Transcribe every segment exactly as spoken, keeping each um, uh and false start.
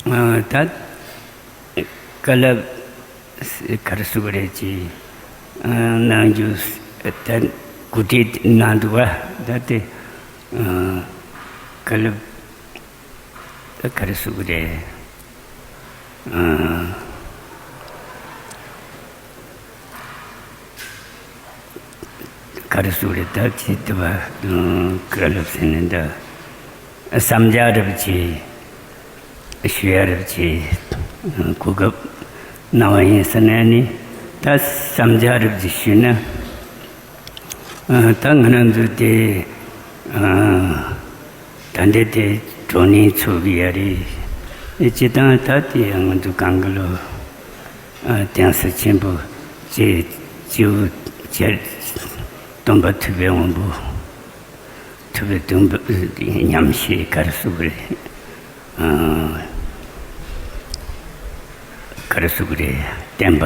ཨ། ད་བཀའ་སློབ་ག་རེ་ཟེར་དགོས་རེད་ཅེས་གནང་རྒྱུ་ད་གོ་སྒྲིག་གནང་འདུག་པ། ད་དེ་བཀའ་སློབ་ག་རེ་ཟེར་དགོས་རེད། ག་རེ་ཟེར་དགོས་རེད། ད་ཅི་ལྟ་བུ་བཀའ་སློབ་ཟེར་ནས་འདི་བསམ་འཆར་རེ་བྱས། ཞུ་ཡ་རེ་བྱས། གོ་སྐབས་གནང་བ་ཡིན་ཟེར་ནས་ནི། ད་བསམ་འཆར་རེ་བྱས་ཞུས་ན། ཨ། ད་ང་རང་ཚོ་དེ་ཨ་ད་འདྲ་དེ་བགྲོ་གླེང་ཚོགས་ཀྱི་ཡ་རེད། སྤྱིར་བཏང་ད་དེ་ང་ཚོ་གང་གི་ལོ། ཨ། གདན་ས་ཆེན་པོ་ཅེས་སྤྱི་བོ་རྗེ་སྟོན་པ་ཐུབ་པའི་དབང་པོ། ཐུབ་པའི་སྟོན་པ་ཉམས་བཞེས་ག་རེ་ཟེར་དགོས་རེད། ཨ། ག་རེ་ཟེར་དགོས་རེད། བསྟན་པ།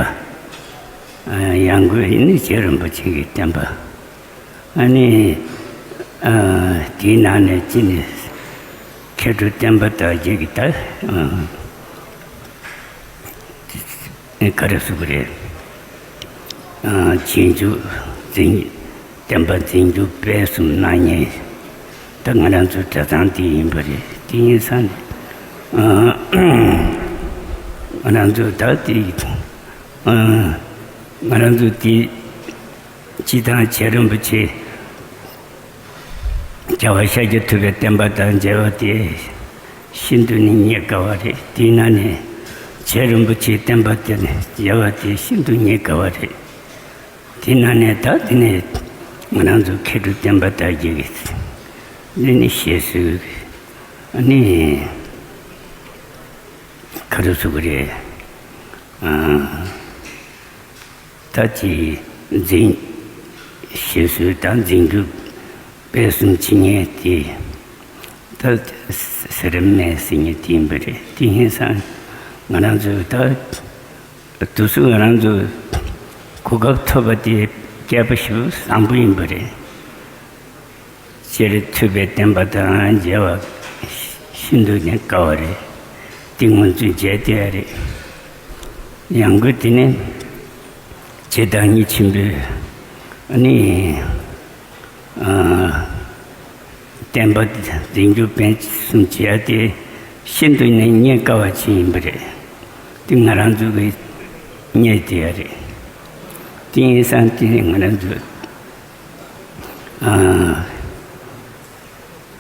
ཨ། ཡང་སྒོས་ཡིན་ནི་རྗེ་རིན་པོ་ཆེ་གི་བསྟན་པ། ཨ་ནི། ཨ། དེའི་ནང་ནས་ཅི་ནས་མཁས་གྲུབ་བསྟན་པ་དར་རྒྱས་ཀྱི་ད། ཨ། ག་རེ་ཟེར་དགོས་རེད། ཨ། རྗེས་འཇུག་འཛིན། བསྟན་པ་འཛིན་སྐྱོང་སྤེལ་གསུམ་གནང་མཁན་ད་ང་རང་ཚོའི་གྲྭ་ཚང་འདི་ཡིན་པ་རེད། དེ་ཡིན་ཙང་ནས། ཨ། ང་རང་ཚོ་ད་དེ། ཨ། ང་རང་ཚོ་དེ་སྤྱིར་བཏང་རྗེ་རིན་པོ་ཆེ། རྒྱལ་བ་ཤཱཀྱ་ཐུབ་པའི་བསྟན་པ་དང་མཇལ་བ་དེ་ཤིན་ཏུ་ནས་རྙེད་དཀའ་བ་རེད། དེའི་ནང་ནས་རྗེ་རིན་པོ་ཆེའི་བསྟན་པ་དེ་ནས་མཇལ་བ་དེ་ཤིན་ཏུ་རྙེད་དཀའ་བ་རེད། དེའི་ནང་ནས་ད་དེ་ནས་ང་རང་ཚོ་མཁས་གྲུབ་བསྟན་པ་དར་རྒྱས་ཀྱི་འདི་ནི་བཞེད་སྲོལ་ནི། ག་རེ་ཟེར་དགོས་རེད། ཨ། ད་ཅི་འཛིན། བཞེད་སྲོལ་དང་འཛིན་སྐྱོང་སྤེལ་གསུམ་བྱེད་མཁན་དེ་ད་ཟེར་མེད་ཟེར་མཁན་དེ་ཡིན་པ་རེད། དེ་ཡིན་ཙང་ང་རང་ཚོས་ད་དུས་སུ་ང་རང་ཚོས་གོ་སྐབས་ཐོབ་པ་དེ་སྐལ་པ་ཞེ་པོ་བཟང་པོ་ཡིན་པ་རེད། སྤྱིར་ཐུབ་པའི་བསྟན་པ་དང་མཇལ་བ་ཤིན་ཏུ་ནས་དཀའ་བ་རེད། དེ་ང་ཚོས་མཇལ་བསྡད་ཡ་རེད། ཡང་སྒོས་དེ་ནི་རྗེ་བདག་ཉིད་ཆེན་པོས་ནི། ཨ། བསྟན་པ་འཛིན་སྐྱོང་སྤེལ་གསུམ་བྱེད་ཡ་དེ་ཤིན་ཏུ་ནས་རྙེད་དཀའ་བ་ཅིག་ཡིན་པ་རེད། དེ་ང་རང་ཚོ་གིས་རྙེད་བསྡད་ཡ་རེད། དེ་ཡིན་ཙང་དེ་ནི་ང་རང་ཚོ། ཨ།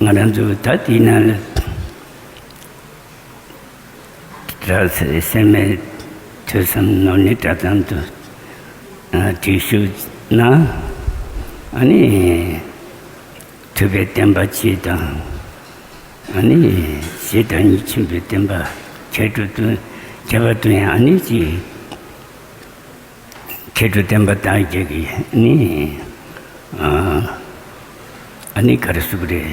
ང་རང་ཚོ་ད་དེའི་ནང་ལ་གྲྭ་སེར་སེར་སྨད་ཐོས་བསམ་ནོར་གླིང་གྲྭ་ཚང་དུ། ཨ། སྒྲིག་ཞུགས་གནང་། ཨ་ནི་ཐུབ་པའི་བསྟན་པ་སྤྱི་དང་། ཨ་ནི་རྗེ་བདག་ཉིད་ཆེན་པོའི་བསྟན་པ་མཁས་གྲུབ་ཏུ་མཁས་པ་དུ་ཡང་ཨ་ནི་ཅིག་མཁས་གྲུབ་བསྟན་པ་དར་རྒྱས་ཀྱི་ནི། ཨ། ཨ་ནི་ག་རེ་ཟེར་དགོས་རེད།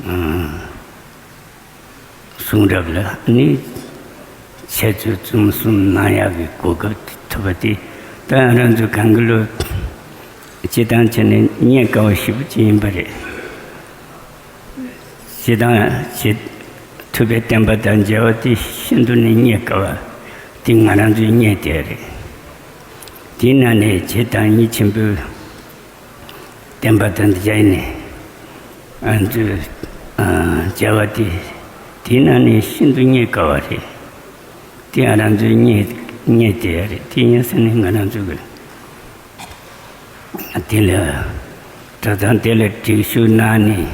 ཨ། གསུང་རབ་ལ་ནི་འཆད་རྩོད་རྩོམ་གསུམ་གནང་ཡག་གི་གོ་སྐབས་ཐོབ་པ་དེ་ད་ང་རང་ཚོ་གང་གི་ལོ་སྤྱིར་བཏང་བྱས་ནས་རྙེད་དཀའ་བ་ཞེ་པོ་ཅིག་ཡིན་པ་རེད། སྤྱིར་བཏང་རྗེ་ཐུབ་པའི་བསྟན་པ་དང་མཇལ་བ་དེ་ཤིན་ཏུ་ནས་རྙེད་དཀའ་བ་དེ་ང་རང་ཚོས་རྙེད་བསྡད་རེད། དེའི་ནང་ནས་རྗེ་བདག་ཉིད་ཆེན་པོའི་བསྟན་པ་དང་མཇལ་ནས་ང་ཚོས། ཨ། མཇལ་བ་དེ་དེའི་ནང་ནས་ཤིན་ཏུ་རྙེད་དཀའ་བ་རེད། དེ་ང་རང་ཚོས་རྙེད་རྙེད་བསྡད་ཡ་རེད། དེ་ཡིན་ཟེར་ནས་ང་རང་ཚོ་གི་དེ་ལ་གྲྭ་ཚང་དེ་ལ་སྒྲིག་ཞུགས་གནང་ནས།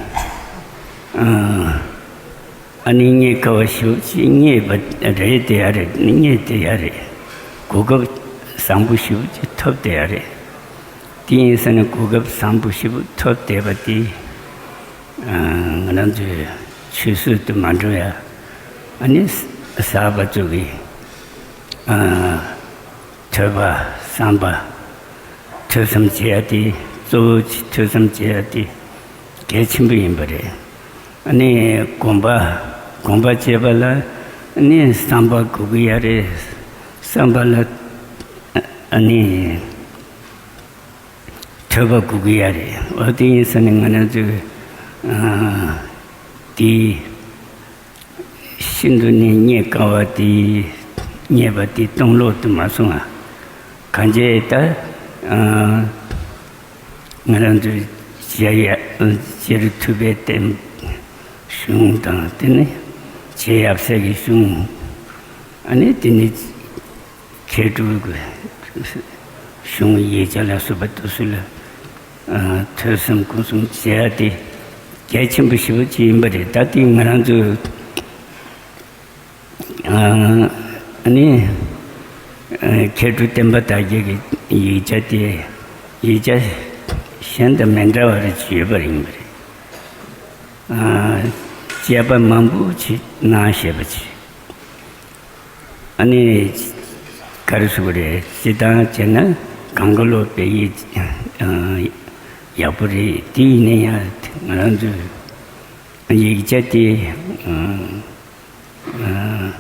ཨ། ཨ་ནི་རྙེད་དཀའ་བ་ཞེ་པོ་ཅིག་རྙེད་པ་རེད་བསྡད་ཡ་རེད། རྙེད་བསྡད་ཡ་རེད། གོ་སྐབས་བཟང་པོ་ཞེ་པོ་ཅིག་ཐོབ་བསྡད་ཡ་རེད། དེ་ཡིན་ཟེར་ནས་གོ་སྐབས་བཟང་པོ་ཞེ་པོ་ཐོབ་བསྡད་པ་དེ། ཨ། ང་རང་ཚོའི་ཆུད་ཟོས་དུ་མ་འགྲོ་ཡ། ཨ་ནི་གསར་པ་ཚོ་གིས། ཨ། ཐོས་པ་བསམ་པ། ཐོས་བསམ་བྱེད་ཡ་དེ་གཙོ་བོ་ཐོས་བསམ་བྱེད་ཡ་དེ་གལ་ཆེན་པོ་ཡིན་པ་རེད། ཨ་ནི་སྒོམ་པ། སྒོམ་པ་བྱེད་པ་ལ་ཨ་ནི་བསམ་པ་དགོས་ཀྱི་ཡ་རེད། བསམ་པ་ལ་ཨ་ནི་ཐོས་པ་དགོས་ཀྱི་ཡ་རེད། འོ་དེ་ཡིན་ཟེར་ནས་ང་རང་ཚོས། ཨ། དེ། ཤིན་ཏུ་ནས་རྙེད་དཀའ་བ་དེ། རྙེད་པ་དེ་སྟོང་ལོག་ཏུ་མ་སོང་བ། གང་བྱས་ད། ཨ། ང་རང་ཚོའི་རྗེ་ཡ། རྗེ་རུ་ཐུབ་པའི་བསྟན་གཞུང་དང་། དེ་ནས་རྗེ་ཡབ་སྲས་ཀྱི་གཞུང་། ཨ་ནི་དེ་ནས་མཁས་གྲུབ་ཀྱི་གཞུང་། ཡིག་ཆ་ལ་སོགས་པ་དེ་ཚོ་ལ། ཨ། ཐོས་བསམ་སྒོམ་གསུམ་བྱེད་ཡ་དེ་གལ་ཆེན་པོ་ཞེ་པོ་ཅིག་ཡིན་པ་རེད། ད་དེ་ང་རང་ཚོ། ཨ་ནི། ཨ། མཁས་གྲུབ་བསྟན་པ་དར་རྒྱས་ཀྱི་ཡིག་ཆ་དེ། ཡིག་ཆ་གཞན་དང་མི་འདྲ་བ་རེ་ཅིག་ཡོད་པ་རེད། ཡིན་པ་རེད། ཨ། དཔྱད་པ་མང་པོ་ཅིག་གནང་ཤེས་པ་ཅིག། ཨ་ནི། ག་རེ་ཟེར་དགོས་རེད། སྤྱིར་བཏང་བྱས་ན་གང་ག་ལོ་དཔེ་ཡིག་ཨ། ཡག་པོ་རེད། དེ་ཡིན་ན་ཡང་ང་རང་ཚོའི་ཡིག་ཆ་དེ། ཨ། ཨ།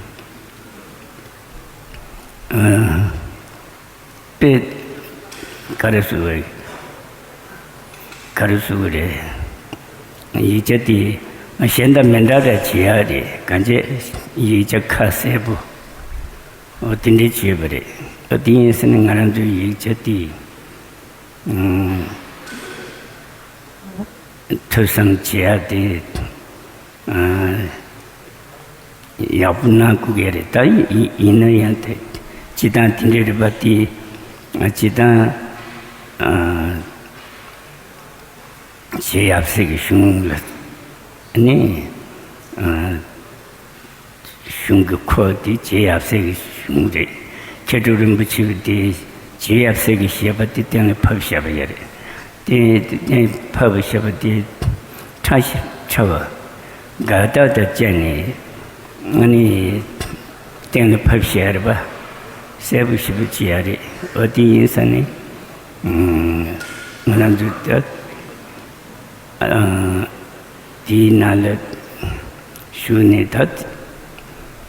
ཨ། དཔེ། ག་རེ་ཟེར་བས། ག་རེ་ཟེར་བ་རེད། ཡིག་ཆ་དེ་གཞན་དང་མི་འདྲ་བ་བྱེད་ཡ་རེད། གང་བྱས་ཡིག་ཆ་ཁ་གསལ་པོ། འོ་དེ་འདྲའི་བྱས་པ་རེད། འོ་དེ་ཡིན་ཟེར་ན་ང་རང་ཚོའི་ཡིག་ཆ་དེ། ཨ། ཐོས་བསམ་བྱེད་ཡ་དེ། ཨ། ཡག་པོ་གནང་དགོས་ཀྱི་རེད། ད་ཡིན་ཡིན་ན་ཡང་དེ་སྤྱིར་བཏང་དེ་འདྲ་རེད་པ། དེ་སྤྱིར་བཏང་། ཨ། རྗེ་ཡབ་སྲས་ཀྱི་གཞུང་ལ་ནི། ཨ། གཞུང་གི་ཁོག་དེ་རྗེ་ཡབ་སྲས་ཀྱི་གཞུང་རེད། མཁས་གྲུབ་རིན་པོ་ཆེ་གིས་དེ་རྗེ་ཡབ་སྲས་ཀྱིས་བཞེས་པ་དེ་གཏན་ལ་ཕབ་བཞག་པ་ཡོད་རེད། དེ་གཏན་ཕབ་བཞག་པ་དེ་ཕྲ་ཞིང་ཕྲ་བ། དགག་རྟགས་དང་བཅས་ནས། ཨ་ནི། གཏན་ལ་ཕབ་བཞག་རེད་པ། གསལ་པོ་ཞེ་པོ་ཅིག་ཡོད་རེད། འོ་དེ་ཡིན་ཙང་ནི། ཨ། ང་རང་ཚོ་ད། ཨ། དེའི་ནང་ལ་ཞུགས་ནས་ད་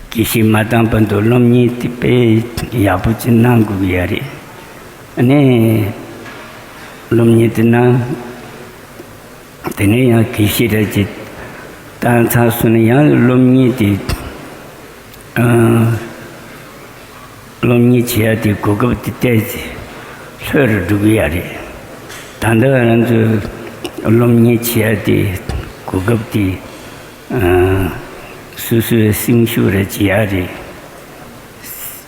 དགེ་བཤེས་མ་བཏང་བར་དུ་སློབ་གཉེར་དེ་དཔེ་ཡག་པོ་ཅིག་གནང་དགོས་ཀྱི་ཡོད་རེད། ཨ་ནི་སློབ་གཉེར་དེ་གནང་། དེ་ནས་ཡང་དགེ་བཤེས་ར་ཅིག་བཏང་ཚར་སོང་ན་ཡང་སློབ་གཉེར་དེ། ཨ། སློབ་གཉེར་བྱེད་ཡ་དེ་གོ་སྐབས་དེ་ཏོག་ཙམ་ལྷོད་རུ་འགྲོ་གི་ཡོད་རེད། ད་ལྟ་ང་ཚོའི་སློབ་གཉེར་བྱེད་ཡ་དེ་གོ་སྐབས་དེ། ཨ། སོ་སོའི་སེམས་ཤུགས་ར་བྱེད་ཡ་རེད།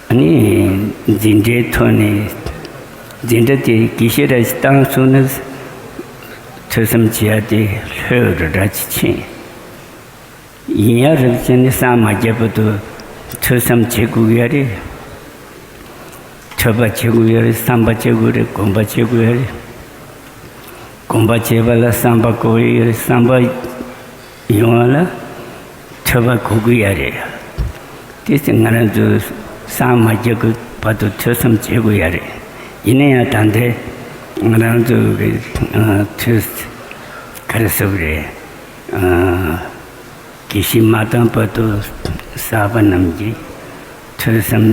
ཨ་ནི་འཛིན་གྲྭའི་ཐོག་ནས་འཛིན་གྲྭ་དེ་དགེ་བཤེས་ར་ཅིག་བཏང་སོང་ན་ཐོས་བསམ་བྱེད་ཡ་དེ་ལྷོད་རུ་འདྲ་ཅིག་ཕྱིན། ཡིན་ཡང་རབ་ཅན་ནི་སངས་མ་རྒྱས་བར་དུ་ཐོས་བསམ་བྱེད་དགོས་ཀྱི་ཡོད་རེད། ཐོས་པ་བྱེད་དགོས་ཀྱི་ཡོད་རེད། བསམ་པ་བྱེད་དགོས་རེད། སྒོམ་པ་བྱེད་དགོས་ཡོད་རེད། སྒོམ་པ་བྱེད་པ་ལ་བསམ་པ་དགོས་ཀྱི་ཡོད་རེད། བསམ་པ་ཡོང་བ་ལ་ཐོས་པ་དགོས་ཀྱི་ཡོད་རེད། དེ་ཚེ་ང་རང་ཚོ་སངས་མ་རྒྱས་བར་དུ་ཐོས་བསམ་བྱེད་དགོས་ཡོད་རེད། ཡིན་ན་ཡང་ད་ལྟའི་ང་རང་ཚོ་གི། ཨ། ཐོས། ག་རེ་ཟེར་དགོས་རེད། ཨ། དགེ་བཤེས་མ་བཏང་བར་དུ་བསགས་པ་རྣམས་ཀྱིས་ཐོས་བསམ་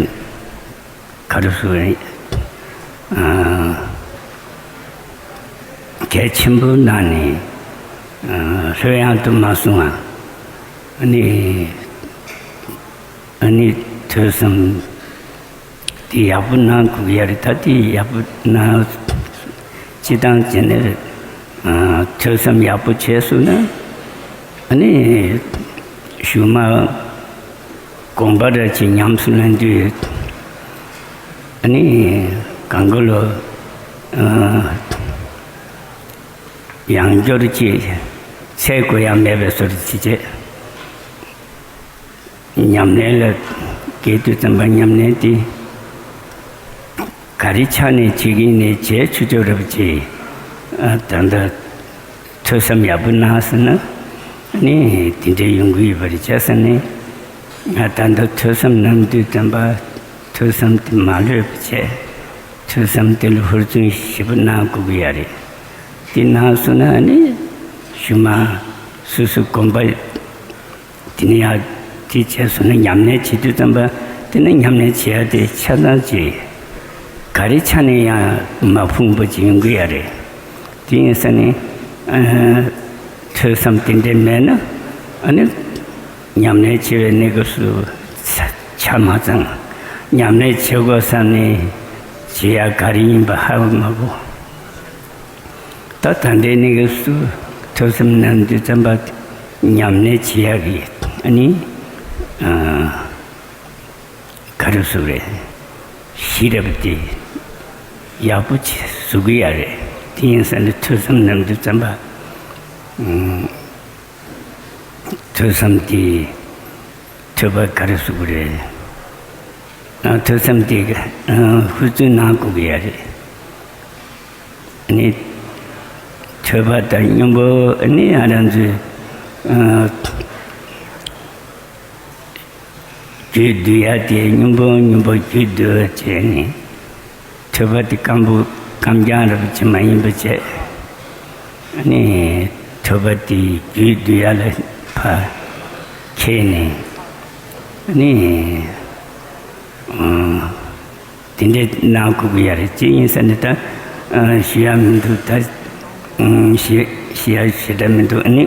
ག་རེ་ཟེར། ཨ། གལ་ཆེན་པོ་གནང་ནས། ཨ། ལྷོད་ཡངས་དུ་མ་སོང་བ། ཨ་ནི། ཨ་ནི་ཐོས་བསམ་དེ་ཡག་པོ་གནང་དགོས་ཀྱི་ཡོད་རེད། ད་དེ་ཡག་པོ་གནང་། སྤྱིར་བཏང་བྱས་ནས། ཨ། ཐོས་བསམ་ཡག་པོ་བྱས་སོང་ན། ཨ་ནི་གཞུག་མ་དགོངས་པ་ར་ཅིག་ཉམས་སུ་ལེན་དུས། ཨ་ནི་གང་ག་ལོ། ཨ། ཡང་སྐྱར་ཅིག་འཚོལ་དགོས་ཡ་མེད་པའི་བཟོ་འདྲ་ཅིག་བྱས། ཉམས་ལེན་ལ་བསྐྱལ་དུས་ཙམ་པ་ཉམས་ལེན་དེ་ག་རེ་ཆ་ནས་བྱེད་ཀྱི་ཡིན་ནའི་བྱས་ཆོག་ཆོག་རེད་པ་ཅིག། ཨ། ད་ལྟ་ཐོས་བསམ་ཡག་པོ་གནང་ཟེར་ན་ནི་དེ་འདྲའི་ཡོང་གི་ཡོད་པ་རེད། བྱས་ཙང་ནི་ང་ད་ལྟ་ཐོས་བསམ་གནང་དུས་ཙམ་པ་ཐོས་བསམ་དེ་མ་ལྷོད་པ་བྱས། ཐོས་བསམ་དེ་ལ་ཧུར་བརྩོན་ཞེ་པོ་གནང་དགོས་ཀྱི་ཡོད་རེད། དེ་གནང་སོང་ན་ནི་གཞུག་མ་སོ་སོའི་དགོངས་པ། དེ་ནས་ཡང་དེ་བྱས་སོང་ན་ཉམས་ལེན་བྱེད་དུས་ཙམ་པ། དེ་ནས་ཉམས་ལེན་བྱེད་ཡ་དེ་ཆ་ཚང་ཅིག་ག་རེ་ཆ་ནས་ཡང་མ་ཕུང་པ་ཅིག་ཡོང་གི་ཡོད་རེད། དེ་ཡིན་ཙང་ནི། ཨ། ཐོས་བསམ་དེ་འདྲ་མེད་ན། ཨ་ནི་ ཉམས་ལེན་བྱེད་པའི་གནས་སྐབས་སུ་ཆ་མ་ཚང་། ཉམས་ལེན་བྱེད་དགོས་བསམ་ནས་བྱེད་ཡ་ག་རེ་ཡིན་པ་ཧ་མ་གོ། ད་ད་ལྟའི་གནས་སྐབས་སུ་ཐོས་བསམ་གནང་དུས་ཙམ་པ་ཉམས་ལེན་བྱེད་ཡ་གི་ཨ་ནི་ཨ་ག་རེ་ཟེར་རེད། ཤེས་རབ་དེ་ཡག་པོ་ཅིག་བཟོ་གི་ཡ་རེད། དེ་ཡིན་ས་ནས་ཐོས་བསམ་གནང་དུས་ཙམ་པ་ཨ་ཐོས་བསམ་དེ་ཐོས་པ་ག་རེ་ཟེར་གི་རེད། ཨ་ཐོས་བསམ་དེ་ཨ་ཧུར་བརྩོན་གནང་དགོས་གི་ཡ་རེད། ནི་ཐོས་པ་དང་སྙིང་པོ་ནི་ང་རང་ཚོའི་ཨ་རྒྱུད་བསྡུ་ཡ་དེ་སྙིང་པོ་སྙིང་པོ་རྒྱུད་བསྡུ་བྱས་ནས་ཐོས་པ་དེ་སྐམ་པོ་སྐམ་རྐྱང་རབ་ཅིག་མ་ཡིན་པ་བྱས། ནི་ཐོས་པ་དེ་རྒྱུད་བསྡུ་ཡ་ལ་ཕར་ཁྱེར་ནས་ནི་ཨ། དེ་འདྲའི་གནང་དགོས་ཀྱི་ཡ་རེད། ཅི་ཡིན་ཟེར་ན་ད་ཨ་ཞུ་ཡ་མི་འདུག་ད་ཨ་ཞུ་ཞུ་ཡ་ཞེ་དྲག་མི་འདུག་ཨ་ནི་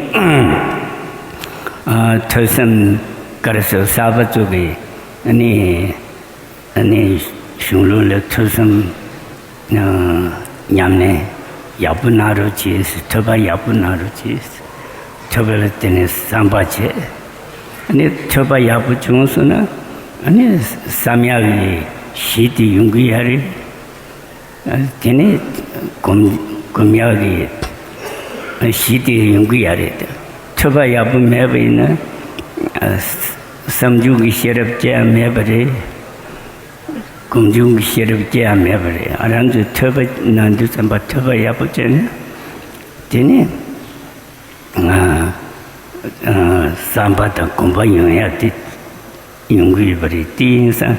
ཨ་ཐོས་བསམ་ག་རེ་ཟེར་གསར་པ་བཙུགས་པའི་ཨ་ནི་ཨ་ནི་གཞུང་ལུགས་ལ་ཐོས་བསམ་ཨ་ཉམས་ལེན་ཡག་པོ་གནང་རོགས་གྱིས། ཐོས་པ་ཡག་པོ་གནང་རོགས་གྱིས། ཐོས་པ་ལ་བརྟེན་ནས་བསམ་པ་བྱས། ཨ་ནི་ཐོས་པ་ཡག་པོ་བྱུང་སོང་ན་ཨ་ནི་བསམ་ཡག་གི་གཞི་དེ་ཡོང་གི་ཡ་རེད། ཨ་དེ་ནས་སྒོམ་སྒོམ་ཡག་གི་གཞི་དེ་ཡོང་གི་ཡ་རེད། ཐོས་པ་ཡག་པོ་མེད་པ་ཡིན་ན་ཨ་བསམ་བྱུང་གི་ཤེས་རབ་སྐྱེ་ཡ་མེད་པ་རེད། སྒོམ་བྱུང་གི་ཤེས་རབ་སྐྱེ་ཡ་མེད་པ་རེད། ཨ་རང་ཚོས་ཐོས་པ་གནང་དུས་ཙམ་པ་ཐོས་པ་ཡག་པོ་བྱས་ན་དེ་ནས་ང་ཨ་བསམ་པ་དང་སྒོམ་པ་ཡོང་ཡ་དེ་ཡོང་གི་ཡོད་པ་རེད། དེ་ཡིན་ཙང་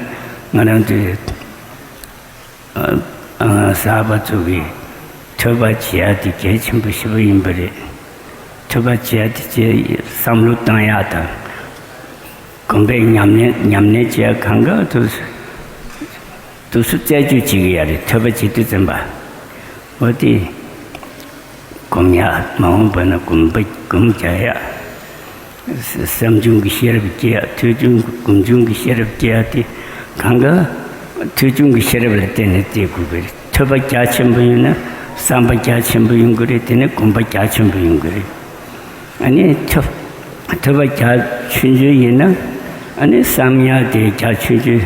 ང་རང་ཚོས་ཨ་ཨ་གསར་པ་ཚོ་གིས་ཐོས་པ་བྱེད་ཡ་དེ་གལ་ཆེན་པོ་ཞེ་པོ་ཡིན་པ་རེད། ཐོས་པ་བྱེད་ཡ་དེ་བྱས་བསམ་བློ་བཏང་ཡ་དང་། སྒོམ་པའི་ཉམས་ལེན་ཉམས་ལེན་བྱེད་ཡ་གང་ག་དུས་དུས་སུ་རྩད་གཅོད་བྱེད་ཀྱི་ཡ་རེད། ཐོས་པ་བྱེད་དུས་ཙམ་པ། འོ་དེ་སྒོམ་ཡ་མ་འོངས་པ་ན་སྒོམ་པ་སྒོམ་རྒྱག་ཡ། བསམ་བྱུང་གི་ཤེས་རབ་སྐྱེ་ཡ། ཐོས་བྱུང་གི་སྒོམ་བྱུང་གི་ཤེས་རབ་སྐྱེ་ཡ་དེ་གང་ག་ཐོས་བྱུང་གི་ཤེས་རབ་ལ་བརྟེན་ནས་སྐྱེ་དགོས་པ་རེད། ཐོས་པ་རྒྱ་ཆེན་པོ་ཡོད་ན་བསམ་པ་རྒྱ་ཆེན་པོ་ཡོང་གི་རེད། དེ་ནས་སྒོམ་པ་རྒྱ་ཆེན་པོ་ཡོང་གི་རེད། ཨ་ནི་ཐོས་ཐོས་པ་རྒྱ་ཆུང་ཆུང་ཡིན་ན་ཨ་ནི་བསམ་ཡ་དེ་རྒྱ་ཆུང་ཆུང་།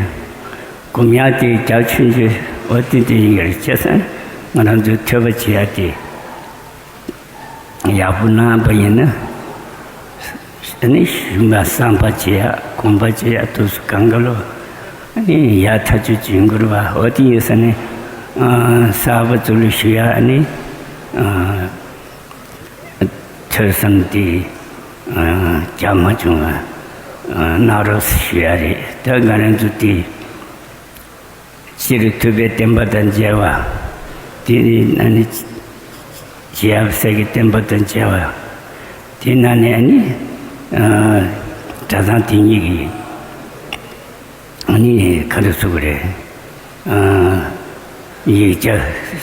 སྒོམ་ཡ་དེ་རྒྱ་ཆུང་ཆུང་འོ་དེ་འདྲ་ཡིན་གྱི་རེད། བྱས་ཙང་ང་རང་ཚོས་ཐོས་པ་བྱེད་ཡ་དེ་ཡག་པོ་གནང་བ་ཡིན་ན་ཨ་ནི་གཞུང་ལ་བསམ་པ་བྱེད་ཡ་སྒོམ་པ་བྱེད་ཡ་དུས་སུ་གང་ག་ལོ་ཨ་ནི་ཡ་ཐག་ཆོད་ཅིག་ཡོང་གི་རེད་བ། འོ་དེ་ཡིན་ཙང་ནི་ཨ་གསར་པ་ཚོ་ལ་ཞུ་ཡ་ཨ་ནི་ཨ། ཐོས་བསམ་དེ་ཨ་རྒྱ་མ་བྱུང་བ་ཨ་གནང་རོགས་ཞུ་ཡ་རེད། ད་ང་རང་ཚོ་དེ་སྤྱིར་ཐུབ་པའི་བསྟན་པ་དང་མཇལ་བ། དེ་ནི་ཨ་ནི་རྗེ་ཡབ་སྲས་ཀྱི་བསྟན་པ་དང་མཇལ་བ། དེ་ན་ནི་ཨ་ནི་ཨ་གྲྭ་ཚང་དེ་ཉིད་ཀྱི་ཨ་ནི་ག་རེ་ཟེར་དགོས་རེད། ཨ་ཡིག་ཆ་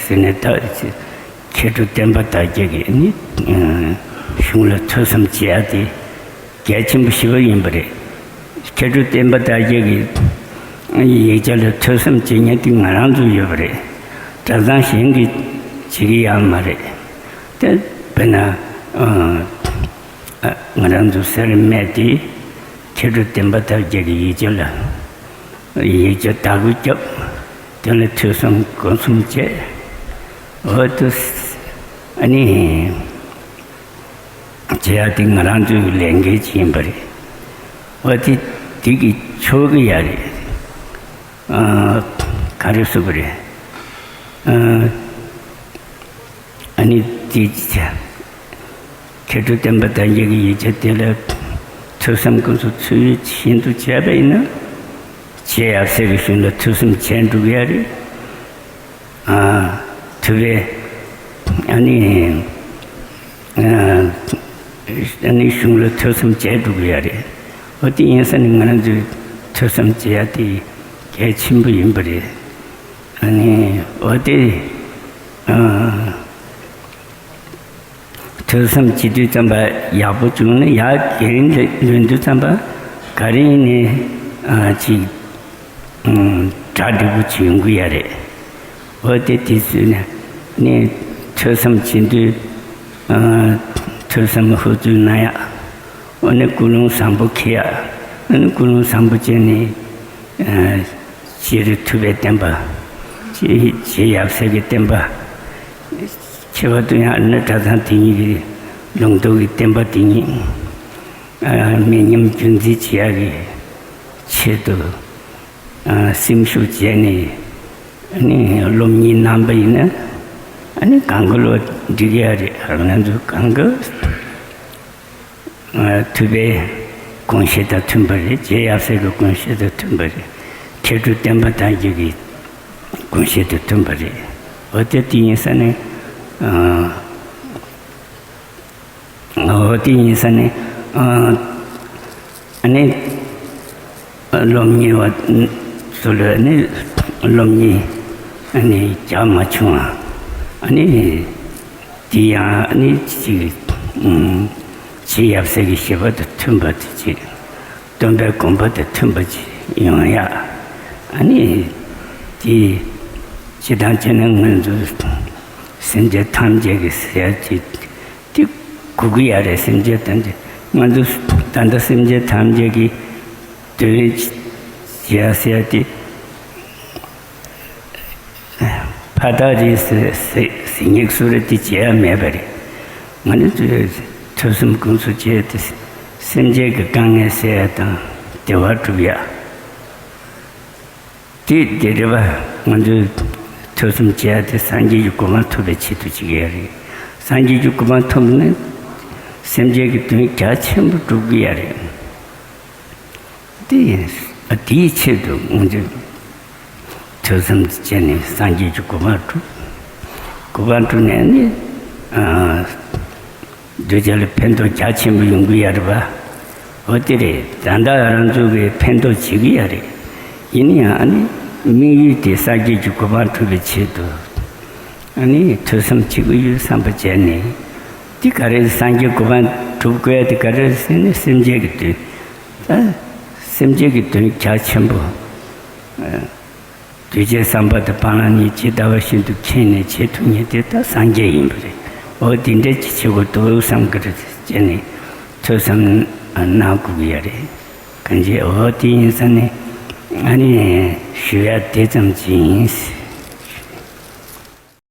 ཟེར་ནས་ད་མཁས་གྲུབ་བསྟན་པ་དར་རྒྱས་ཀྱི་ཨ་ནི་ཨ་གཞུང་ལ་ཐོས་བསམ་བྱེད་ཡ་དེ་གལ་ཆེན་པོ་ཞེ་པོ་ཡིན་པ་རེད། མཁས་གྲུབ་བསྟན་པ་དར་རྒྱས་ཀྱི་ཡིག་ཆ་ལ་ཐོས་བསམ་བྱེད་མཁན་དེ་ང་རང་ཚོ་ཡོད་པ་རེད། གྲྭ་ཚང་གཞན་གྱིས་བྱེད་ཀྱི་ཡོད་མ་རེད། དེ་དཔེར་ན་ཨ་ང་རང་ཚོ་སེར་སྨད་དེ་མཁས་གྲུབ་བསྟན་པ་དར་རྒྱས་ཀྱི་ཡིག་ཆ་ལ་ཡིག་ཆ་བདག་པོ་བརྒྱབ། དེ་ལ་ཐོས་བསམ་སྒོམ་གསུམ་བྱས། འོ་དུ་ཨ་ནི་བྱེད་ཡ་དེ་ང་རང་ཚོའི་ལས་འགན་ཅིག་ཡིན་པ་རེད། འོ་དེ་དེ་གི་ཆོག་གི་ཡ་རེད། ཨ་ག་རེ་ཟེར་དགོས་རེད། ཨ་ཨ་ནི་དེ་མཁས་གྲུབ་བསྟན་པ་དར་རྒྱས་ཀྱི་ཡིག་ཆ་དེ་ལ་ཐོས་བསམ་སྒོམ་གསུམ་ཚུལ་བཞིན་དུ་བྱས་པ་ཡིན་ན་རྗེ་ཡབ་སྲས་ཀྱི་གཞུང་ལ་ཐོས་བསམ་བྱས་འགྲོ་གི་ཡ་རེད། ཨ་ཐུབ་པས་ཨ་ནི་ཨ་ནི་གཞུང་ལ་ཐོས་བསམ་བྱས་འགྲོ་གི་ཡ་རེད། འོ་དེ་ཡིན་ས་ནི་ང་རང་ཚོས་ཐོས་བསམ་བྱེད་ཡ་དེ་གལ་ཆེན་པོ་ཡིན་པ་རེད། ཨ་ནི་འོ་དེ་ཨ། ཐོས་བསམ་བྱེད་དུས་ཙམ་པ་ཡག་པོ་བྱུང་ན། ཡར་རྒན་ལོན་དུས་ཙམ་པ་ག་རེ་ཡིན་ནའི་ཨ་ཅིག་ཨ་གྲ་འགྲིག་པོ་ཅིག་ཡོང་གི་ཡ་རེད། འོ་དེ་དུས་ཚོད་ནས་ནི་ཐོས་བསམ་བྱེད་དུས་ཨ་ཐོས་བསམ་ཧུར་བརྩོན་གནང་ཡ། འོ་ནི་ཀུན་སློང་བཟང་པོ་འཁྱེར་ཡ། འོ་ནི་ཀུན་སློང་བཟང་པོ་བྱས་ནས་ཨ་རྗེ་རིགས་ཐུབ་པའི་བསྟན་པ། རྗེ་རྗེ་ཡབ་སྲས་ཀྱི་བསྟན་པ། ཁྱད་པར་དུ་ཡང་ཨ་ནི་གྲྭ་ཚང་དེ་ཉིད་ཀྱི་ལུང་རྟོགས་ཀྱི་བསྟན་པ་དེ་ཉིད་ཨ་མི་ཉམས་རྒྱུན་འཛིན་བྱེད་ཡག་གི་ཆེད་དུ་ཨ་སེམས་ཤུགས་བྱས་ནས་ཨ་ནི་སློབ་གཉེར་གནང་པ་ཡིན་ན། ཨ་ནི་གང་གི་ལོ་འགྲིག་ཡ་རེད། ང་ཚོ་གང་གི་ཨ་ཐུབ་པའི་དགོངས་བཞེད་དང་མཐུན་པ་རེད། རྗེ་ཡབ་སྲས་ཀྱི་དགོངས་བཞེད་དང་མཐུན་པ་རེད། མཁས་གྲུབ་བསྟན་པ་དར་རྒྱས་ཀྱི་དགོངས་བཞེད་དང་མཐུན་པ་རེད། འོ་དེ་དེ་ཡིན་ས་ནས་ཨ་འོ་དེ་ཡིན་ས་ནས་ཨ་ཨ་ནི་སློབ་གཉེར་བ་ཚོ་ལ་ནི་སློབ་གཉེར་ཨ་ནི་རྒྱག་མ་བྱུང་བ། ཨ་ནི་དེ་ཡང་ཨ་ནི་ཅིག་ཨུམ་རྗེ་ཡབ་སྲས་ཀྱི་བཞེད་པ་དང་མཐུན་པ་དེ་ཅིག་སྟོན་པའི་དགོངས་པ་དང་མཐུན་པ་ཅིག་ཡོང་ཡ། ཨ་ནི་དེ་སྤྱིར་བཏང་བྱས་ན་ང་ཚོ་སེམས་ཅན་ཐམས་ཅད་ཀྱི་ཟེར་ཡ་ཅིག་དེ་དགོས་ཀྱི་ཡ་རེད། སེམས་ཅན་ཐམས་ཅད། ང་ཚོ་ད་ལྟ་སེམས་ཅན་ཐམས་ཅད་ཀྱི་དོན་བྱེད་ཡ་ཟེར་ཡ་དེ་ཕར་བདག་རེད་ཟེར་ཟེར་ཟེར་སྙིང་སུ་རེད་དེ་བྱེད་ཡ་མེད་པ་རེད། ང་ནི་ཐོས་བསམ་སྒོམ་གསུམ་བྱས་ཏེ་སེམས་ཅན་གྱི་དཀའ་ངལ་སེལ་ཡ་དང་བདེ་བ་སྒྲུབ་ཡ། དེ་དེ་རེད་པ། ང་ཚོས་ཐོས་བསམ་བྱེད་ཡ་དེ་སངས་རྒྱས་ཀྱི་གོ་འཕང་ཐོབ་པའི་ཆེད་དུ་བྱེད་ཀྱི་ཡ་རེད། སངས་རྒྱས་ཀྱི་གོ་འཕང་ཐོབ་ནས་སེམས་ཅན་གྱི་དོན་རྒྱ་ཆེན་པོ་སྒྲུབ་ཀྱི་ཡ་རེད། དེ་ཡིན། ཨ་དེའི་ཆེད་དུ་ང་ཚོས་ཐོས་བསམ་བྱས་ནས་སངས་རྒྱས་ཀྱི་གོ་འཕང་སྒྲུབ། གོ་འཕང་སྒྲུབ་ནས་ནི་ཨ་གདུལ་བྱ་ལ་ཕན་ཐོགས་རྒྱ་ཆེན་པོ་ཡོང་གི་ཡ་རེད་པ། འོ་དེ་རེད། ད་ལྟ་རང་ཚོ་གིས་ཕན་ཐོགས་བྱེད་ཀྱི་ཡ་རེད། ཡིན་ན་ཡང་ཨ་ནི་དམིགས་ཡུལ་དེ་སངས་རྒྱས་ཀྱི་གོ་འཕང་སྒྲུབ་པའི་ཆེད་དུ་ཨ་ནི་ཐོས་བསམ་བྱེད་ཀྱི་ཡོད་བསམ་པ་བྱས་ནས། དེ་ག་རེ་སངས་རྒྱས་གོ་འཕང་སྒྲུབ་དགོས་ཡ་དེ་ག་རེ་ཟེར་ན་སེམས་ཅན་གྱི་དོན། ད་སེམས་ཅན་གྱི་དོན་རྒྱ་ཆེན་པོ། གདུལ་བྱའི་བསམ་པ་དང་སྤང་བླང་གཉིས་ཇི་ལྟ་བ་བཞིན་དུ་མཁྱེན་ནས་བྱེད་ཐུབ་མཁན་དེ་ད་སངས་རྒྱས་ཡིན་པ་རེད། འོ་དེ་འདྲ་ཅིག་བྱེད་དགོས་འདུག་བསམ་གི་རེད་ཟེར་ནས་ཐོས་བསམ་གནང་དགོས་ཀྱི་ཡ་རེད། གང་ཅི་འོ་དེ་ཡིན་ས་ནས་ཨ་ནི་ཞུ་ཡ་དེ་ཙམ་ཅིག་ཡིན།